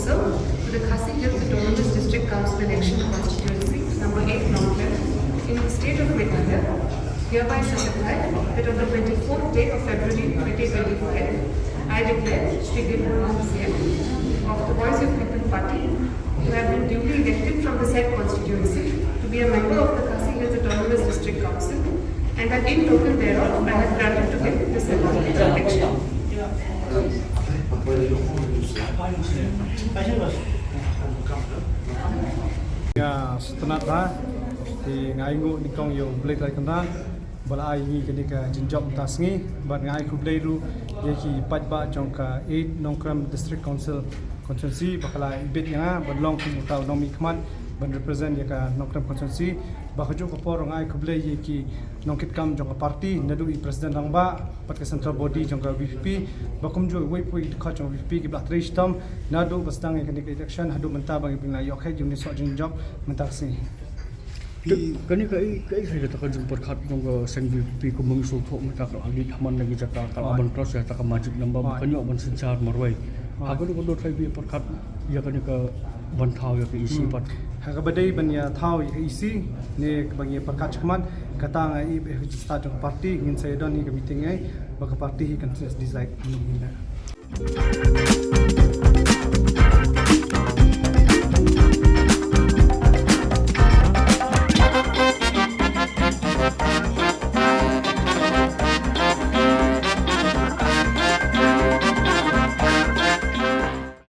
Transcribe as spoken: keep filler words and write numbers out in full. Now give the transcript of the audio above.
To the Khasi Hills Autonomous District Council election constituency number eight Nongkrem in the state of Meghalaya, hereby certify that on the twenty-fourth day of February twenty twenty-five, I declare Shri Ginbur Lal Singh of the Voice of People Party to have been duly elected from the said constituency to be a member of the Khasi Hills Autonomous District Council, and that in token thereof I have granted to him this election. Nga sngewtynnat bha, te nga ainguh nyngkong ïa U Blei Trai Kynrad ba la ai ngi kane ka jingjop mynta sngi, bad nga ai khublei ruh ïa ki paidbah jong ka eight Nongkrem District Council constituency ba ka la ibit ïa nga ban long kum uta u nongmihkhmat ban represent ïa ka Nongkrem constituency. Ba kajuh ka por nga ai khublei ïa ki nongkitkam jong ka party, naduh i president rangbah bad ka central body jong ka V P P, ba kumjuh iwei pa iwei ki dkhot jong ka V P P ki ba la trei shitom naduh ba sdang ïa kane ka election haduh mynta ba ngi pynlong ïoh kheit ïa une u soh jingjop mynta ka sngi. Te kane ka i, ka i, ka i kata ka jingpyrkhat jong ka seng V P P kum ba ngi sngewthuh mynta ka la leit ha man la ki jaka ka la ban cross ïa kata ka magic number ba kan ïoh ban synshar marwei. Ha kano kano trai ba pyrkhat ïa kane ka ban thaw ïa ka E C pat? Ha kaba dei ban ïa thaw ïa ka E C ne kaba ngi pyrkhat shakhmat, kata nga i ba ha ka jingstad jong ka party ngin sa ïa don hi ka meeting ei ba ka party hi kan sa decide.